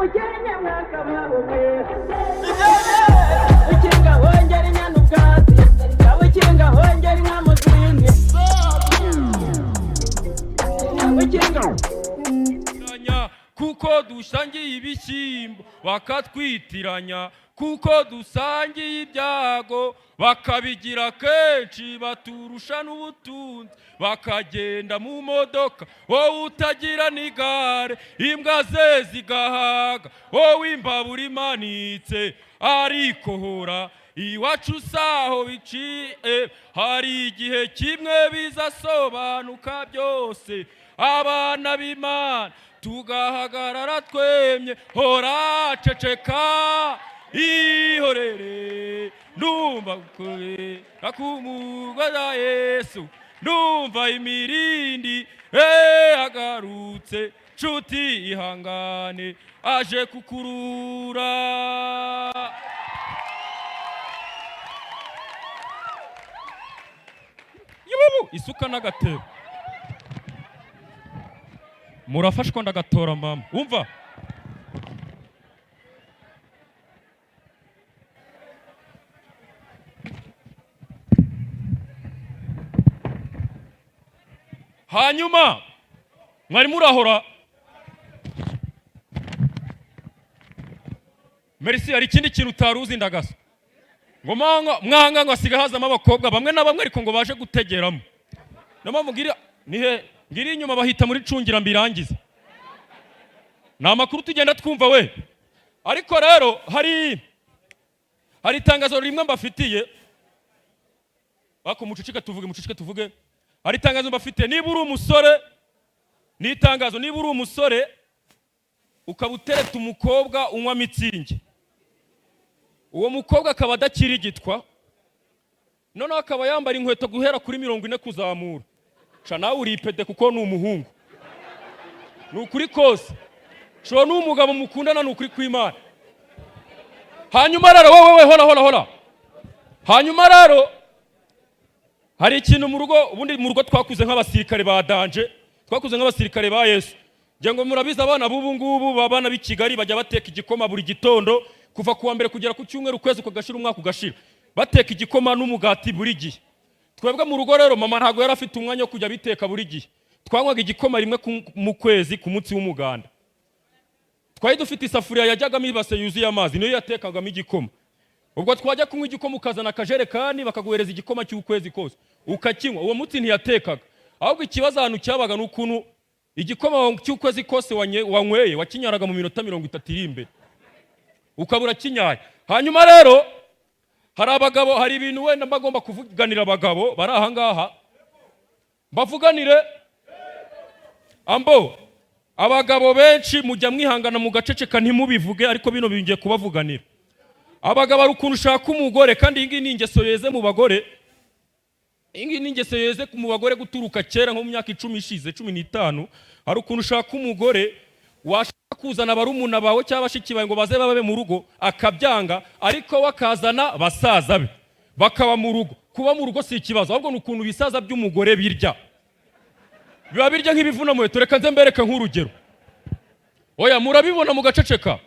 Umukenke mwakabaho mwe. Ukinga hongera inyana ubwatsi, ukinga hongera inka mu zindi, ukinga Bakatwitiranya kuko dusangiye ibishyimbo, bakatwitiranya kuko dusangiye ibyago, bakabigira kenshi baturusha n'ubutunzi, bakagenda mu modoka wowe utagira n'igare, imbwa ze zigahaga wowe imbabura imanitse. Ariko hora iwacu saho biciye, hari igihe kimwe bizasobanuka byose, abana b'Imana tugahagarara twemye. Hora, ceceka, ihorere, ndumva gukorera kumurwa za Yesu, ndumva imirindi agarutse. Nshuti, ihangane, aje kukurura. Yubu isuka n'agatebo murafashwa, ndagatora mama. Umva, hanyuma mwari murahora. Merci. Hari ikindi kintu utari uzi, ndagasa ngo mwanga mwanga ngo asiga hazamo abakobwa bamwe na bamwe, ariko ngo baje gutegeramo. Niyo mpamvu ngira nihe ngiri inyuma bahita muri cungira mbirangize. Ni amakuru tugenda twumva we. Ariko rero hari itangazo rimwe mbafitiye. Bako mucucike tuvuge, mucucike tuvuge. Hari itangazo mbafitiye. Niba uri umusore, ni itangazo: niba uri umusore ukaba utereta umukobwa unywa mitsingi, uwo mukobwa akaba adakirigitwa, noneho akaba yambara inkweto guhera kuri 40 kuzamura, ca nawe uri ipede kuko ni umuhungu. Ni ukuri kose, shobora n'umugabo mukundana, ni ukuri kw'Imana. Hanyuma rero wowe we, hora hora hora. Hanyuma rero hari ikintu mu rugo. Ubundi mu rugo twakuze nk'abasirikare ba danger, twakuze nk'abasirikare ba Yesu. Ngira ngo murabizi, abana b'ubu ngubu, abana b'i Kigali bajya bateka igikoma buri gitondo kuva ku wa mbere kugera ku cyumweru, ukwezi kugashira, umwaka ugashira, bateka igikoma n'umugati buri gihe. Twebwe mu rugo rero, mama ntabwo yari afite umwanya wo kujya biteka buri gihe. Twanywaga igikoma rimwe mu kwezi ku munsi w'umuganda. Twari dufite isafuriya yajyagamo ibase yuzuye amazi, niyo yatekagamo igikoma. Ubwo twajya kunywa igikoma, ukazana akajerekani, bakaguhereza igikoma cy'ukwezi kose ukakinywa. Uwo munsi ntiyatekaga. Ahubwo ikibazo ahantu cyabaga ni ukuntu igikoma cy'ukwezi kose wanyweye wakinyaraga mu minota 30 iri imbere, ukaba urakinyaye. Hanyuma rero hari abagabo, hari ibintu wenda mba ngomba kuvuganira abagabo bari aha ngaha, mbavuganire. Ambo abagabo benshi mujya mwihangana mugaceceka ntimubivuge, ariko bino bingiye kubavuganira. Abagabo, hari ukuntu ushaka umugore, kandi iyi ngiyi ni ingeso yeze mu bagore, iyi ngiyi ni ingeso yeze mu bagore guturuka kera, nko mu myaka 10 ishize, 15. Hari ukuntu ushaka umugore, washaka kuzana barumuna bawe cyangwa bashiki bawe ngo baze babe mu rugo, akabyanga, ariko we akazana basaza be bakaba mu rugo. Kuba mu rugo si ikibazo, ahubwo ni ukuntu ibisaza by'umugore birya, biba birya nk'ibivuna muheto. Reka nze mbereke nk'urugero. Oya, murabibona mugaceceka.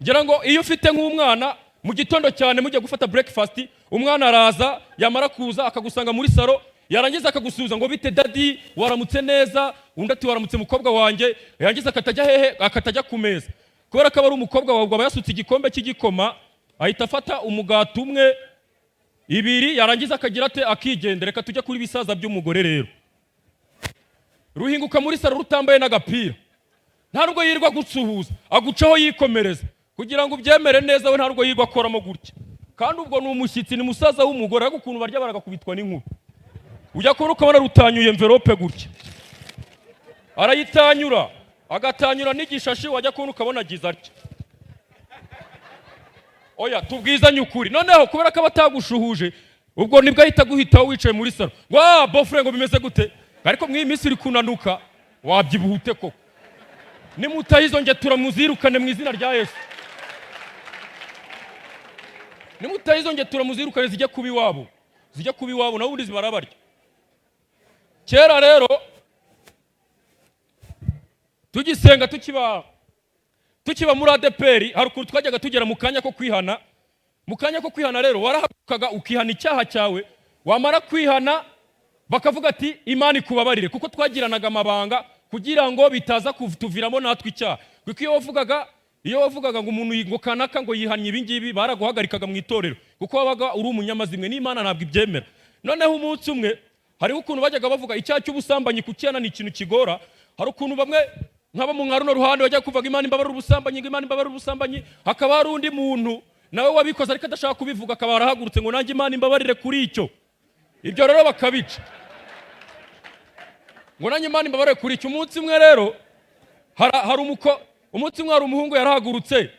Ngira ngo iyo ufite nk'umwana, mu gitondo cyane mujya gufata breakfast, umwana araza, yamara kuza akagusanga muri salo, yarangiza akagusuhuza ngo: "Bite daddy, waramutse neza?" Undi ati: "Waramutse mukobwa wanjye." Yarangiza akatajya hehe? Akatajya ku meza. Kubera ko aba ari umukobwa wawe, aba yasutse igikombe cy'igikoma, ahita afata umugati umwe, ibiri, yarangiza akagira ate? Akigendera. Reka tujye kuri bisaza by'umugore rero. Ruhinguka muri salo rutambaye n'agapira, nta nubwo yirirwa gusuhuza, agucaho yikomereza. Kugira ngo ubyemere neza, we nta nubwo yirirwa akoramo gutya. Kandi ubwo ni umushyitsi, ni musaza w'umugore, ariko ukuntu barya baragakubitwa n'inkuba. Ujya kubona ukabona rutanyuye envelope gutya, arayitanyura, agatanyura n'igishashi, wajya kubona ukabona agize atya. Oya, tubwizanye ukuri. Noneho kubera ko aba atagushuhuje, ubwo nibwo ahita aguhitaho wicaye muri salo ngo: "Ah, beau-frère," ngo: "Bimeze gute? Ariko mw'iyi minsi uri kunanuka, wabyibuhute koko." Nimutaha izo ngetura muzirukane mu izina rya Yesu. Nimutaha izo ngetura muzirukane, zijye kuba iwabo, zijye kuba iwabo, naho ubundi barabarya. Kera rero tugisenga, tukiba Tukiba muri ADEPR, hari ukuntu twajyaga tugera mu kanya ko kwihana. Mu kanya ko kwihana rero, warahagurukaga ukihana icyaha cyawe, wamara kwihana bakavuga ati: "Imana ikubabarire," kuko twagiranaga amabanga kugira ngo bitaza kutuviramo natwe icyaha. Kuko iyo wavugaga ngo umuntu ngo kanaka ngo yihannye ibi ngibi, baraguhagarikaga mu itorero, kuko wabaga uri umunyamazimwe, n'Imana ntabwo ibyemera. Noneho umunsi umwe hariho ukuntu bajyaga bavuga icyaha cy'ubusambanyi, kukihana ni ikintu kigora. Hari ukuntu bamwe nk'abo mu nka runo ruhande bajya kuvuga: "Imana imbabarire ubusambanyi," ngo: "Imana imbabarire ubusambanyi." Hakaba hari undi muntu nawe wabikoze ariko adashaka kubivuga, akaba arahagurutse ngo: "Nanjye Imana imbabarire kuri icyo." Ibyo rero bakabica ngo: "Nanjye Imana imbabarire kuri icyo." Umunsi umwe rero hari umuko umunsi umwe hari umuhungu yarahagurutse,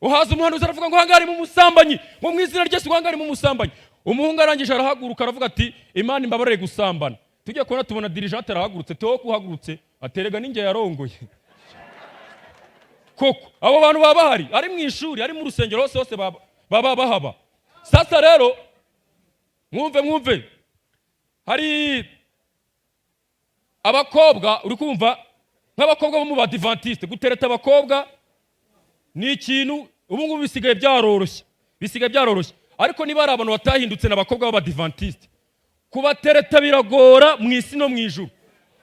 uhaza umuhanuzi aravuga ngo: "Ahangaha harimo umusambanyi," ngo: "Mu izina rya Yesu, ahangaha harimo umusambanyi." Umuhungu arangije arahaguruka aravuga ati: "Imana imbabarire gusambana." Tujya kubona tubona dirigeante arahagurutse. Tewo kuhagurutse aterega n'inge yarongoye koko. Abo bantu baba bahari, ari mu ishuri, ari mu rusengero, hose hose baba bahaba. Sasa rero mwumve, mwumve, hari abakobwa, uri kumva, nk'abakobwa bo mu Badivantiste, gutereta abakobwa ni ikintu ubu ngubu bisigaye byaroroshye, bisigaye byaroroshye. Ariko niba hari abantu batahindutse, ni abakobwa b'Abadivantiste. Kubatereta biragora mu isi no mu ijuru.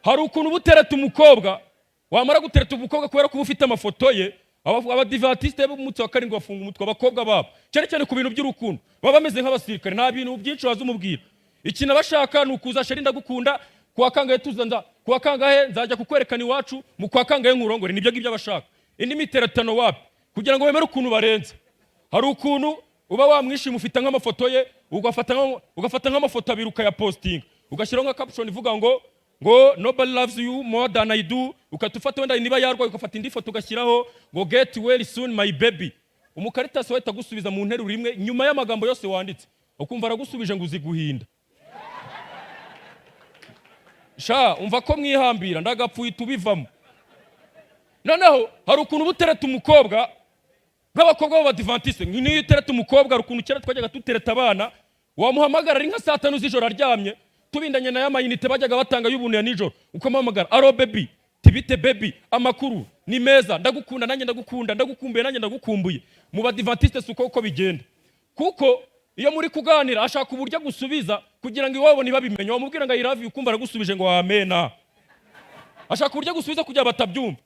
Hari ukuntu uba utereta umukobwa, wamara gutereta umukobwa, kubera ko uba ufite amafoto ye. Abadivantisite b'umunsi wa karindwi bafunga umutwe abakobwa babo, cyane cyane ku bintu by'urukundo. Baba bameze nk'abasirikare, nta bintu byinshi waza umubwira. Ikintu aba ashaka ni ukuza: "Chérie, ndagukunda, kuwa kangahe tuza nza, kuwa kangahe nzajya kukwerekana iwacu, mu kwa kangahe nkurongore." Nibyo ngibyo aba ashaka. Indi miteretano wapi. Kugira ngo wemere ukuntu barenze, hari ukuntu uba wamwishima, ufite nk'amafoto ye, ugafata nk'amafoto abiri ukayapostinga, ugashyiraho nka caption ivuga ngo "Nobody loves you more than I do." Ukahita ufata wenda niba yarwaye, ugafata indi foto ugashyiraho ngo "Get well soon, my baby." Umukaritasi wahita agusubiza mu nteruro imwe nyuma y'amagambo yose wanditse, ukumva aragusubije ngo: "Uzi guhinda sha." Umva ko mwihambira ndagapfuye tubivamo. Noneho hari ukuntu uba utereta umukobwa, nk'abakobwa b'Abadivantisite, niyo utereta umukobwa, hari ukuntu kera twajyaga dutereta abana, wamuhamagara ari nka saa 5 z'ijoro aryamye, tubindanye na ya mayinite bajyaga batanga y'ubuntu ya nijoro, ukamuhamagara: "Allo baby," "Tibite baby, amakuru ni meza, ndagukunda." "Nanjye ndagukunda, ndagukumbuye." "Nanjye ndagukumbuye." Mu Badivantiste si uko bigenda, kuko iyo muri kuganira ashaka uburyo agusubiza kugira ngo iwabo ntibabimenye. Wamubwira ngo "I love you," ukumva aragusubije ngo "Amena." Ashaka uburyo agusubiza kugira batabyumva.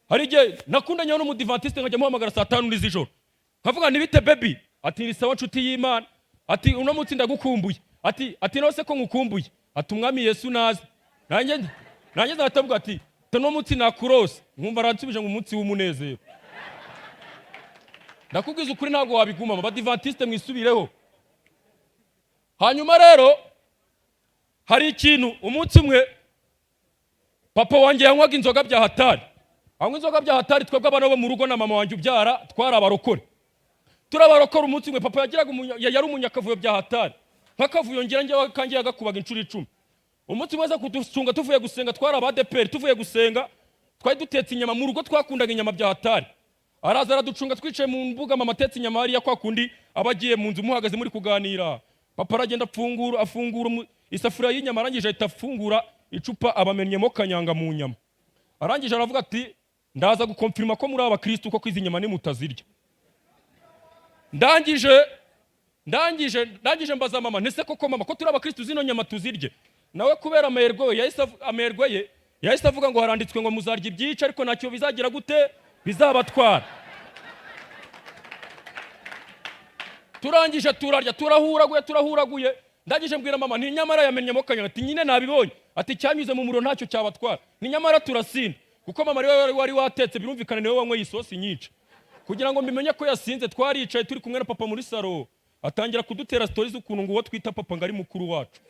Hari igihe nakundanye n'Umudivantiste, nkajya muhamagara saa 5 z'ijoro, nkavuga: "Ntibite baby?" Ati: "Ni sawa nshuti y'Imana." Ati: "Uno munsi ndagukumbuye." Ati: "Nose ko nkukumbuye?" Ati: "Umwami Yesu naze." Nanjye nzahita ati: "Uno munsi nakurose." Nkumva aransubije ngo: "Umunsi w'umunezero." Ndakubwiza ukuri, ntabwo wabigumamo. Abadivantisite mwisubireho. Hanyuma rero hari ikintu, umunsi umwe papa wanjye yanywaga inzoga bya hatari, anywa inzoga bya hatari. Twebwe abana bo mu rugo na mama wanjye ubyara twari abarokore, turi abarokore. Umunsi umwe papa yagiraga yari umunyakavuyo bya hatari, nk'akavuyo ngira njyewe kanjye yagakubaga inshuro 10. Umunsi umwe aza kuducunga tuvuye gusenga, twari Abadeperi, tuvuye gusenga, twari dutetse inyama mu rugo, twakundaga inyama bya hatari. Araza araducunga twicaye mu mbuga, mama atetse inyama hariya, kwa kundi aba agiye mu nzu muhagaze muri kuganira. Papa aragenda afungura isafuriya y'inyama, arangije ahita afungura icupa, abamennyemo kanyanga mu nyama. Arangije aravuga ati: "Ndaza gukomfirima ko muri abakristu koko izi nyama nimutazirya." Ndangije mbaza mama: "Ntese koko mama, ko turi abakristu, zino nyama tuzirye?" Nawe kubera amerwe we yahise amerwe ye yahise avuga ngo: "Haranditswe ngo muzarya ibyica ariko ntacyo bizagira gute bizabatwara." Turangije turarya, turahuraguye, turahuraguye. Ndangije mbwira mama nti: "Nyamara yamennyemo kanyanga." Ati: "Nyine nabibonye." Ati: "Cyanyuze mu muriro ntacyo cyabatwara." Ni nyamara turasinda, kuko mama ariwe wari watetse, birumvikana niwe wanyweye isosi nyinshi. Kugira ngo mbimenye ko yasinze, twaricaye turi kumwe na papa muri salo, atangira kudutera story z'ukuntu ngo uwo twita papa ngo ari mukuru wacu.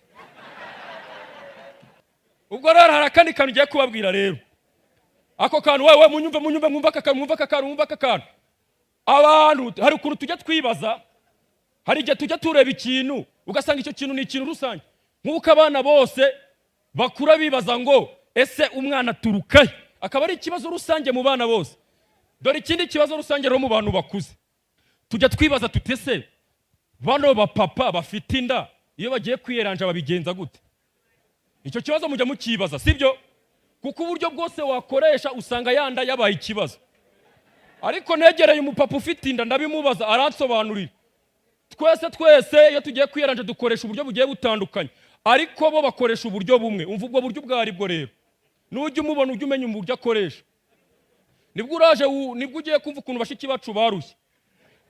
Ubwo rero hari akandi kantu ugiye kubabwira rero. Ako kantu, wewe munyumve, munyumve, mwumve aka kantu, mwumve aka kantu, mwumve aka kantu. Abantu hari ukuntu tujya twibaza, hari igihe tujya tureba ikintu ugasanga icyo kintu ni ikintu rusange, nk'uko abana bose bakura bibaza ngo: "Ese umwana aturuka he?" Akaba ari ikibazo rusange mu bana bose. Dore ikindi kibazo rusange rero mu bantu bakuze tujya twibaza tuti: "Ese bano bapapa bafite inda, iyo bagiye kwiyeranja babigenza gute?" Icyo kibazo mujya mukibaza, sibyo? Kuko uburyo bwose wakoresha usanga yanda yabaye ikibazo. Ariko negereye umupapa ufite inda, ndabimubaza, aransobanurira. Twese twese iyo tugiye kwiyaranja dukoresha uburyo bugiye butandukanye, ariko bo bakoresha uburyo bumwe. Umva ubwo buryo ubwo aribwo rero, nujya umubona ujye umenya uburyo akoresha. Nibwo uraje nibwo ugiye kumva ukuntu bashiki bacu barushye.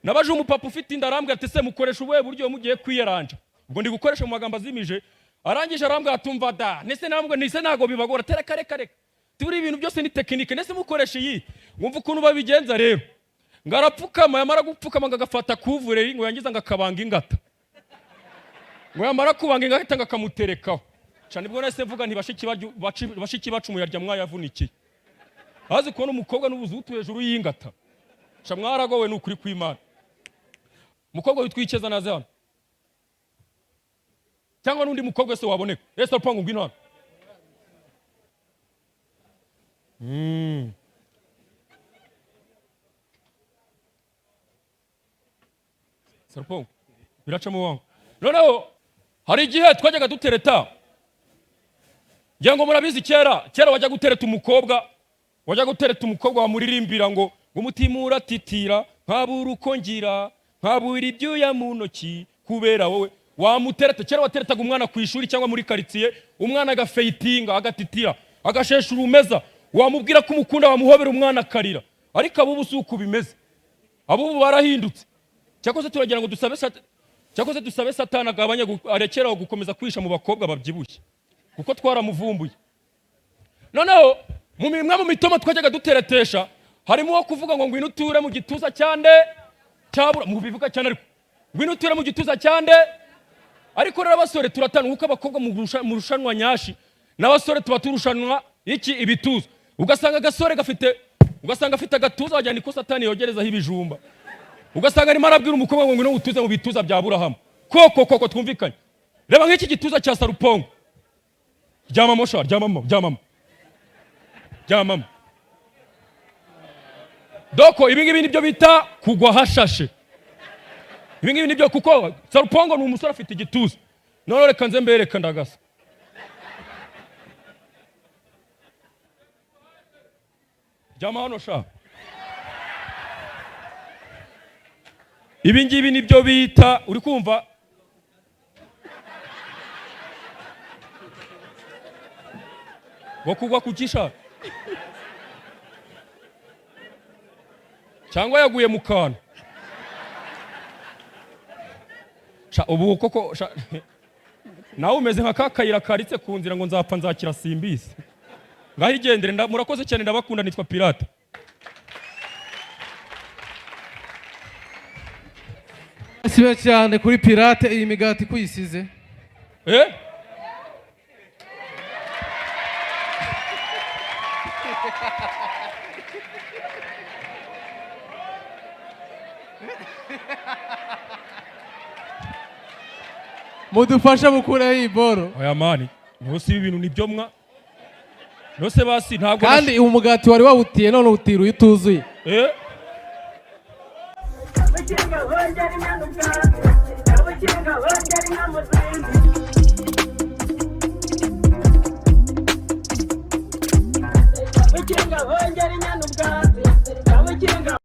Nabaje umupapa ufite inda, arambwira ati: "Se mukoresha ubuhe buryo mugiye kwiyaranja?" Ubwo ndi gukoresha mu magambo azimije. Arangije arambwira ati: "Umva da, nese nambwe nise ntago bibagora, tereka, reka reka, turi ibintu byose ni technique. Nese mukoresha iyi?" Wumva ukuntu babigenza rero: ngo arapfukama, yamara gupfukama ngo agafata couvre-lit, ngo yangiza ngo akabanga ingata, ngo yamara kubanga ingata ngo akamuterekaho. Ca nibwo nahise mvuga nti bashiki bacu muyarya mwayavunikiye. Azi kubona umukobwa n'ubuzutu hejuru y'ingata? Ca mwaragowe, ni ukuri kw'Imana. Umukobwa witwa Ikeza naze hano, cyangwa n'undi mukobwa wese waboneka. Ese rupangu, ngwino hano. Sarupongo biracamo wangu. Noneho hari igihe twajyaga dutereta, ngira ngo murabizi, kera kera wajya gutereta umukobwa, wajya gutereta umukobwa wamuririmbira ngo umutima uratitira nkabura uko ngira, nkabura ibyuya mu ntoki kubera wowe. Wamutereta kera, wateretaga umwana ku ishuri cyangwa muri karitsiye, umwana agafeyitinga, agatitira, agashesha urumeza, wamubwira ko umukunda, wamuhobera, umwana akarira. Ariko abubu si uko bimeze, abubu barahindutse. Cyakoze turagira ngo dusabe cyakoze dusabe Satani agabanye arekeraho gukomeza kwihisha mu bakobwa babyibushye, kuko twaramuvumbuye. Noneho mu mimwe mu mitoma twajyaga duteretesha harimo uwo kuvuga ngo ngwino uture mu gituza cyande cyabura mu bivuga cyane, ariko ngwino uture mu gituza cyande. Ariko rero abasore turatana, kuko abakobwa mu rushanwa nyashi, n'abasore tuba turushanwa iki? Ibituza. Ugasanga agasore gafite, ugasanga afite agatuza wajyana iko Satani yogerezaho ibijumba. Ugasanga arimo arabwira umukobwa ngo ngwino utuze mu bituza bya Aburahamu. Koko koko twumvikanye, reba nk'iki gituza cya Sarupongo. Ryamamo sha, ryamamo, ryamamo, ryamamo. Doko ibi ngibi nibyo bita kugwa hashashe. Ibi ngibi nibyo, kuko Sarupongo ni umusore afite igituza. None reka nze mbereka ndagasa. Ryama hano sha. Ibi ngibi nibyo bita, uri kumva, ngo kugwa ku kisha cyangwa yaguye mu kantu. Sha ubu koko sha, nawe umeze nka ka kayira karitse ku nzira ngo nzapfa nzakira simbisi. Ngaho igendere, murakoze cyane, ndabakunda, nitwa Pirate. Sibe cyane kuri Pirate. Iyi migati kuyisize? Eh? Mudufashe mukureho iyi boro. Oya mani, ntose ibi bintu nibyo mwa ntose basi ntabwo. Kandi uyu mugati wari wawutiye, none uwutiruye utuzuye. Eh? Ukinga hongera inyana ubwatsi.